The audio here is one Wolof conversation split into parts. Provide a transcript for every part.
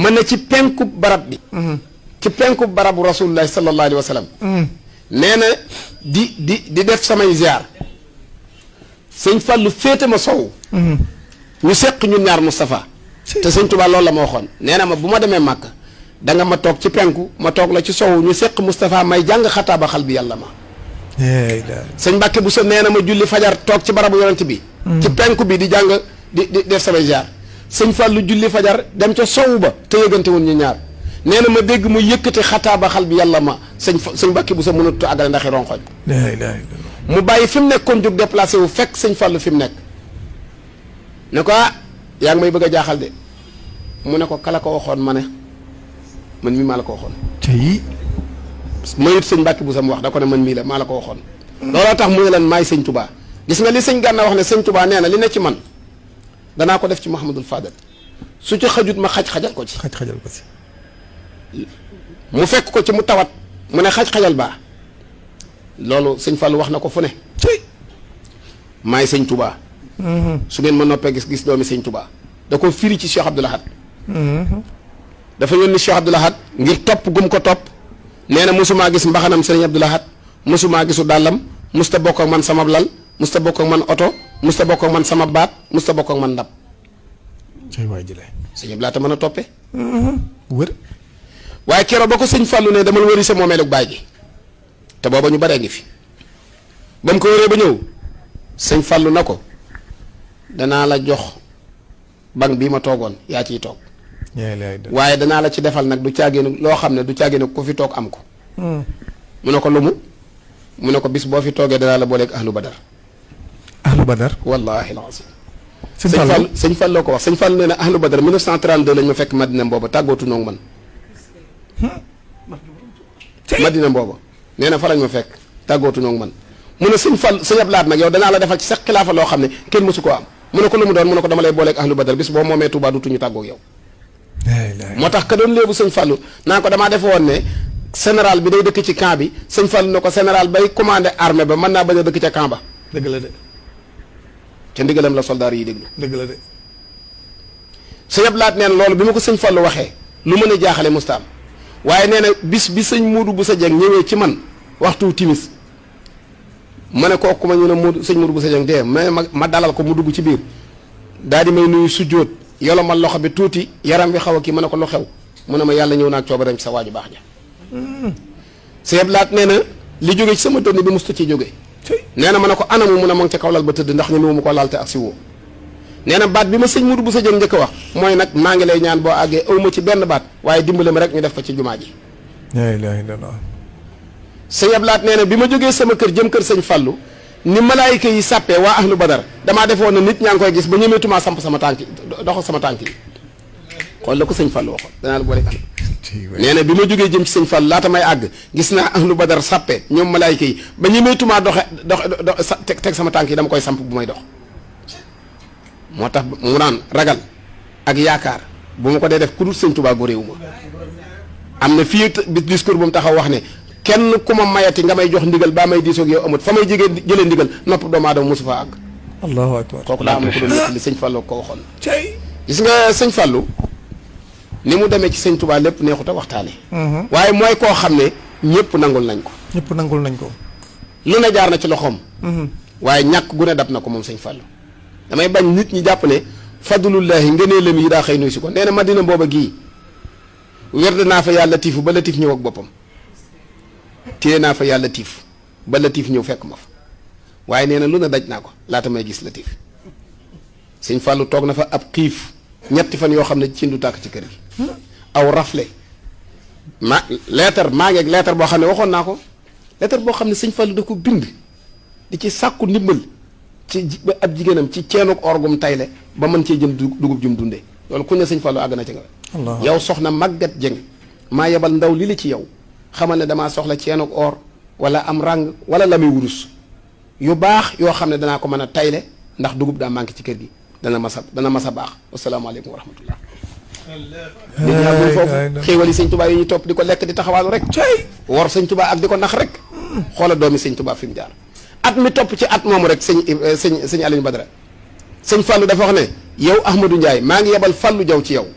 mën na ci penku barab bi ci penku barabu rasulullahi sallallahu alayhi wa sallam nee na di def samay ziar sëñ Fallu féete ma sow ñu seq ñun ñaar Moustapha te sëñ Tuubaa loolu la ma waxoon nee na ma bu ma demee màkk da nga ma toog ci penku ma toog la ci sow ñu seq Moustapha may jàng xataaba xal bi yàlla ma sëñ Mbàkke bu sa nee na ma julli fajar toog ci barabu yonent bi ci penku bi di jàng di def samay ziar sëñ Fallu julli fajar dem ca sow ba te yëgante woon ñu ñaar nee na ma dégg mu yëkkati xataaba xal bi yàlla ma sëñ Mbàkke bu sa mënut a àggale ndaxi ronxoñ mu bàyyi fi mu nekkoon jóg déplacé wu fekk sëñ Fallu fi mu nekk ne ko yaa ngi may bëgg a jaaxal de mu ne ko kala ko waxoon ma ne man mii maa la ko waxoon tey mayut sëñ Mbàkke bu sam wax da ko ne man mii la maa la ko waxoon looloo tax mu ne leen maay sëñ Touba gis nga li sëñ Gànna wax ne sëñ Touba nee na li ne ci man danaa ko def ci Mouhamadul Fadal su ci xajut ma xaj-xajal ko ci xaj-xajal ko ci mu fekk ko ci mu tawat mu ne xaj-xajal baa loolu sëñ Fallou wax na ko fu ne maay sëñ Touba su ngeen ma noppee gis doomi sëñ Touba da ko firi ci Cheikh Abdoul Ahad dafa yónni Cheikh Abdoul Ahad ngir topp gum ko topp nee na mosumaa gis mbaxanam sëriñ Abdoul Ahad mosumaa gisu dàllam musta bokk ak man sama lal musta bokk ak man oto musta bokk ak man sama baat musta bokk ak man ndab waay jëlee sëñ Abdoul Ahad mën a toppe wër waaye keroog ba ko sëñ Fallou ne dama wëri sa moomeelu baay gi te booba ñu baree ngi fi ba mu ko wëree ba ñëw sëñ Fallou na ko danaa la jox bank bii ma toogoon yaa ciy toog waaye danaa la ci defal nag du caagéenu loo xam ne du caagéenu ku fi toog am ko mu ne ko lumu mu ne ko bis boo fi toogee danaa la booleeg ahlu badar wallahi alazim sëñ Fallou ko wax sëñ Fallou nee na ahlu badar 1932 lañ ma fekk Madina booba tàggootu noog man Madina booba nee na fa lañ ma fekk tàggootu noog man mu ne sëñ Fall sëñ Ablaat nag yow danaa la defal ci sax xilaafa loo xam ne kenn mësu koo am mu ne ko lu mu doon mu ne ko dama lay booleeg ahlu badar bis boo moomee Touba dutuñu tàggoog yow moo tax ka doon léebu sëñ Fallou naa ko damaa defe woon ne général bi day dëkk ci camp bi sëñ Fallou ne ko général bay commandé armée ba mën naa bañ a dëkk ca camp ba dëgg la de ca ndigalam la soldaar yi déglu dëgg la de sëñ Ablaat neen loolu bi ma ko sëñ Fallou waxee lu mën a jaaxale mustaam waaye nee na bis bi sëñ Muudu bu sa jeng ñëwee ci man waxtu timis ma ne kooku ma ñu ne Muudu sëñ Muudu bu sa jeng dee ma dalal ko mu dugg ci biir daal di may nuyu sujjóot yolo ma loxo bi tuuti yaram wi xaw a kii ma ne ko lu xew mu ne ma yàlla ñëw naag coobareem ci sa waaju baax ja sëñ Ablaat nee na li jóge ci sama dënn bi musta ci jóge nee na ma ne ko anamu mu ne ma ngi ca kaw lal ba tëdd ndax ñu mu ko laal te ak si woo nee na baat bi ma sëñ Muudu bu sa jëng njëkk a wax mooy nag maa ngi lay ñaan boo àggee awma ci benn baat waaye dimbale ma rek ñu def ko ci jumaa ji la ilaha illallah sëñ Ablaat nee na bi ma jógee sama kër jëm kër sëñ Fallou ni malaayika yi sàppee waa ahlu badar damaa defoon na nit ñaa ngi koy gis ba ñemeetumaa samp sama tànk yi doxal sama tànk yi xool la ko sëñ Fallou waxoon danaa la boole ak nee na bi ma jógee jëm ci sëñ Fallou laata may àgg gis naa ahlu badar sàppee ñoom malaayika yi ba ñemeetumaa dox teg sama tànk yi dama koy samp bu may dox moo tax mu naan ragal ak yaakaar bu ma ko dee def ku dul sëñ Tuubaa gu réew ma am na fii discours bu mu taxaw wax ne kenn ku ma mayati nga may jox ndigal baa may diisoog yow amut fa may jëlee ndigal nopp doomu aadama mosu faa àgg allahu akbar kooku daa am ko doon li sëñ Fallou ko waxoon gis nga sëñ Fallou ni mu demee ci sëñ Tuubaa lépp neexut a waxtaane waaye mooy koo xam ne ñëpp nangul nañ ko ñëpp nangul nañ ko lu ne jaar na ci loxoom waaye ñàkk gu ne dab na ko moom sëñ Fallou damay bañ nit ñi jàpp ne fadlullahi ngëneelam yi daa xëy nuy si ko nee na Madina booba gii werd naa fa yàlla tiifu ba Latif ñëw ak boppam téye naa fa yàlla tiif ba Latif ñëw fekk ma fa waaye nee na lu ne daj naa ko laata may gis Latif sëñ Fallou toog na fa ab xiif ñetti fan yoo xam ne ci ndu tàkk ci kër gi aw rafle leetar maa ngi ak leetar boo xam ne waxoon naa ko leetar boo xam ne sëñ Fallou da ko bind di ci sàkku ndimbal ci ab jigéenam ci ceenuk orgum tayle ba mën cee jëm dugub jum dundee loolu ku ne sëñ Fallou àgg na ci nga yow soxna Maguette Dieng maa yebal ndaw li la ci yow xamal ne damaa soxla ceenuk or wala am ràng wala la muy wurus yu baax yoo xam ne danaa ko mën a tayle ndax dugub daa manqué ci kër gi dana mas a baax wasalaamaaleykum wa rahmatullah dégg naa bul foofu xéewal yi sëñ Tuubaa yi ñu topp di ko lekk di taxawaalu rek wor sëñ Tuubaa ak di ko nax rek xoola doomi sëñ Tuubaa fi mu jaar at mi topp ci at moomu rek sëñ Aliou Badara sëñ Fallou dafa wax ne yow Ahmadou Ndiaye maa ngi yebal Fallou Jaw ci yow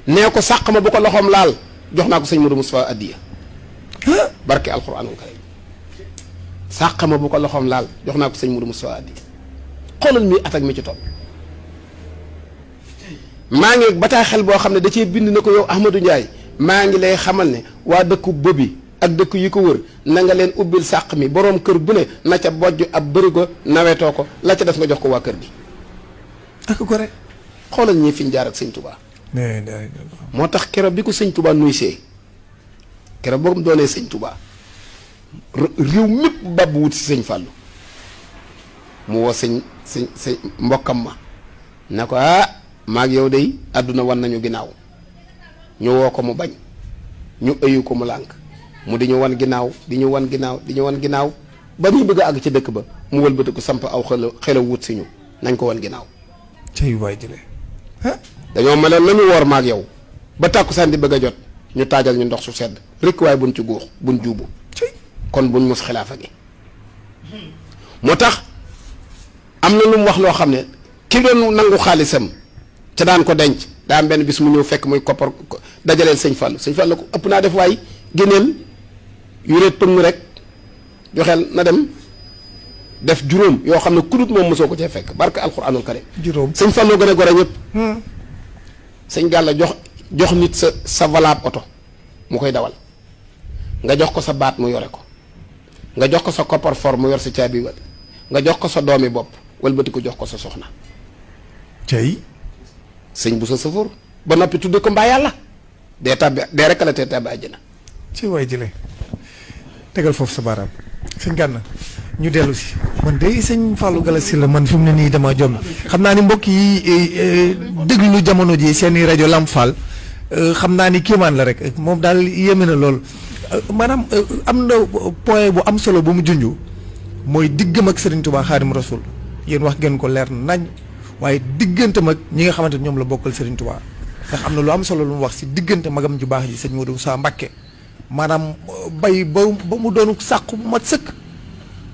nee ko sàq ma bu ko loxoom laal jox naa ko sëñ Modou Moustapha addiya barke alquranul karim sàq ma bu ko loxoom laal jox naa ko sëñ Modou Moustapha addiya xoolal mi at ak mi ci topp maa ngi bataaxel boo xam ne da cee bind na ko yow Ahmadou Ndiaye maa ngi lay xamal ne waa dëkku Bobi ak dëkk yi ko wër na nga leen ubbil sàq mi boroom kër bu ne na ca bojj ab bërigo nawetoo ko la ca des nga jox ko waa kër gi ak ko rek xoolal ñii fi ñu jaar ak sëñ Touba moo tax keroog bi ko sëñ Touba nuy see keroog boo mu doonee sëñ Touba réew mépp bàbb wut si sëñ Fallou mu woo sëñ mbokkam ma ne ko maag yow day àdduna wan nañu ginnaaw ñu woo ko mu bañ ñu ëyu ko mu lànk mu di ñu wan ginnaaw di ñu wan ginnaaw di ñu wan ginnaaw ba ñu bëgg a àgg ci dëkk ba mu wëlbati ko samp aw xela wut si ñu nañ ko wan ginnaaw cay waay jële dañoo meloon nañu woor maag yow ba tàkkusaan di bëgg a jot ñu taajal ñu ndox su sedd rekk waaye buñ ci góox buñ juubu kon buñ mos xilaafa gi moo tax am na lu mu wax loo xam ne ki doon nangu xaalisam ca daan ko denc daa am benn bis mu ñëw fekk muy koppar dajaleel sëñ Fallou ko ëpp naa def waay génneel yuréet pëng rek joxeel na dem def juróom yoo xam ne kudut moom mosoo ko cee fekk barke alxuraanul karim juróom sëñ Fallou gën a gore ñëpp sëñ Gàlla jox nit sa valable oto mu koy dawal nga jox ko sa baat mu yore ko nga jox ko sa coffre-fort mu yor sa caabi wal nga jox ko sa doomi bopp walbati ko jox ko sa soxna cay sëñ bu sa sëfoor ba noppi tudde ko mbaa yàlla dee tàbbi dee rekk la tee tàbbi àjjana ci waay jële tegal foofu sa baaraam sëñ Gana ñu dellu si man de sëñ Fallou Galass Syll la man fi mu ne nii dama jom xam naa ni mbokk yi déglu jamono ji seeni rajo Lamp Fall xam naa ni kéemaan la rek moom daal yéeme na lool maanaam am na point bu am solo bu mu junj mooy diggam ak Serigne Touba Xaadim Rasul yéen wax ngeen ko leer nañ waaye digganteem ak ñi nga xamante ne ñoom la bokkal Serigne Touba ndax am na lu am solo lu mu wax si diggante magam ju baax ji sëñ Modou Moussa Mbacké maanaam bay ba mu doonu sàqu bu mat sëkk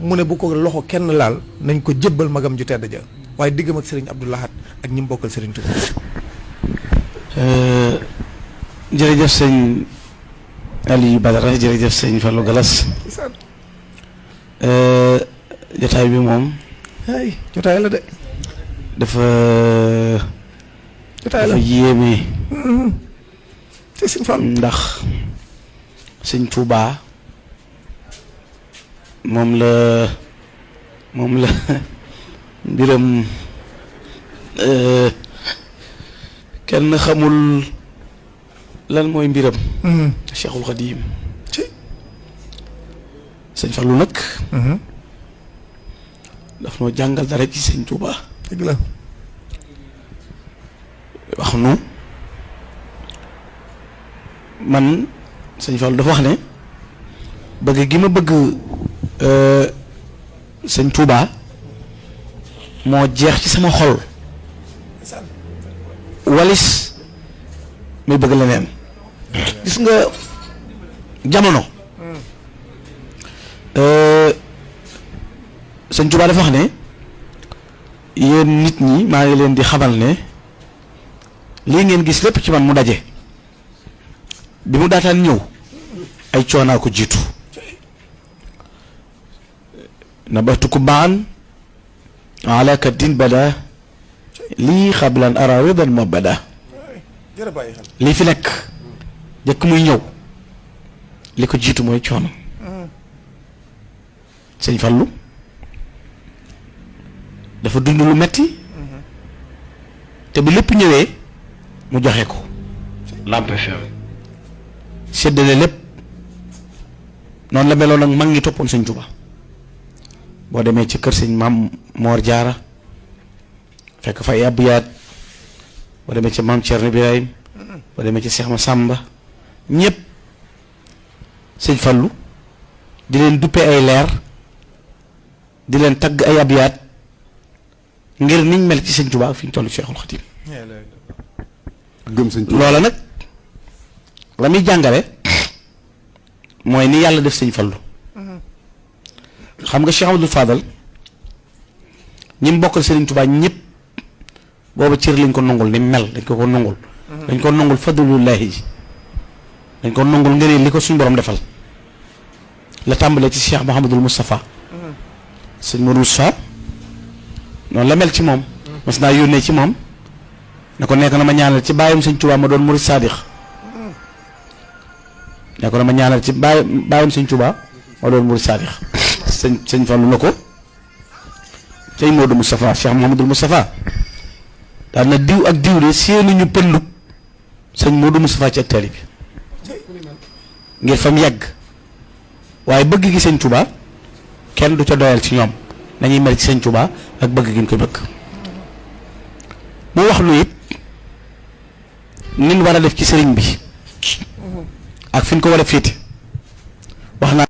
mu ne bu ko loxo kenn laal nañ ko jébbal magam ju tedd ja waaye diggam ak Serigne Abdou Lahad ak ñi mu bokkal Serigne Touba. jërëjëf sëñ Aliou Badara jërëjëf sëñ Fallou Galass jotaay bi moom. ay jotaay la de. dafa yéeme. te sëñ Fallou ndax sëñ Touba moom la mbiram kenn xamul lan mooy mbiram. Cheikhul Khadim sëñ Fallou nag. daf noo jàngal dara ci sëñ Touba. dëgg la. wax nu man sëñ Fallou dafa wax ne bëgg gi ma bëgg sëñ Touba moo jeex ci sama xol walis muy bëgg leneen gis nga jamono sëñ Touba dafa wax ne yéen nit ñi maa ngi leen di xamal ne lii ngeen gis lépp ci man mu daje bi mu daataan ñëw ay coonaa ko jiitu nabatuku baan ala ka din bada lii xablan arawidan ma bada lii fi nekk jëkk muy ñëw li ko jiitu mooy coono sëñ Fallou dafa dund lu metti te bi lépp ñëwee mu joxe ko Lamp FM séddale lépp noonu la meloon nag mag ngi toppoon sëñ Touba boo demee ci kër sëñ maam Mor Jaara fekk fa ay abyaat boo demee ci maam Thierno Birahim boo demee ci Cheikh Massamba ñëpp sëñ Fallou di leen duppe ay leer di leen tagg ay abyaat ngir niñ mel ci sëñ Touba ak fi ñu toll Cheikhul Khadim gëm sëñ Touba loola nag la muy jàngale mooy ni yàlla def sëñ Fallou xam nga Cheikh Abdoul Fadal ñi mu bokkal Serigne Touba ñëpp booba cër lañ ko nangul ni mel dañ ko nangul dañ ko nangul fadlullahi ji dañ ko nangul ngëneel li ko suñu borom defal la tàmbalee ci Cheikh Mouhamadul Moustapha sëñ Modou Moustapha noonu la mel ci moom mas naa yónnee ci moom ne ko nekk na ma ñaanal ci bàyyam sëñ Tuubaa ma doon murid saadix ne ko na ma ñaanal ci bàyyam sëñ Tuubaa ma doon murid saadix sëñ Fallu na ko sëñ Modou Moustapha Cheikh Mouhamadul Moustapha daal na diw ak diw de seenuñu pëndu sëñ Modou Moustapha ci ak tali bi ngir fam yàgg waaye bëgg gi sëñ Tuubaa kenn du ca doyal ci ñoom dañuy mel ci sëñ Tuubaa ak bëgg gi ñu koy bëgg mu wax lu it nin war a def ci sëriñ bi ak fi ñu ko war a féete wax naa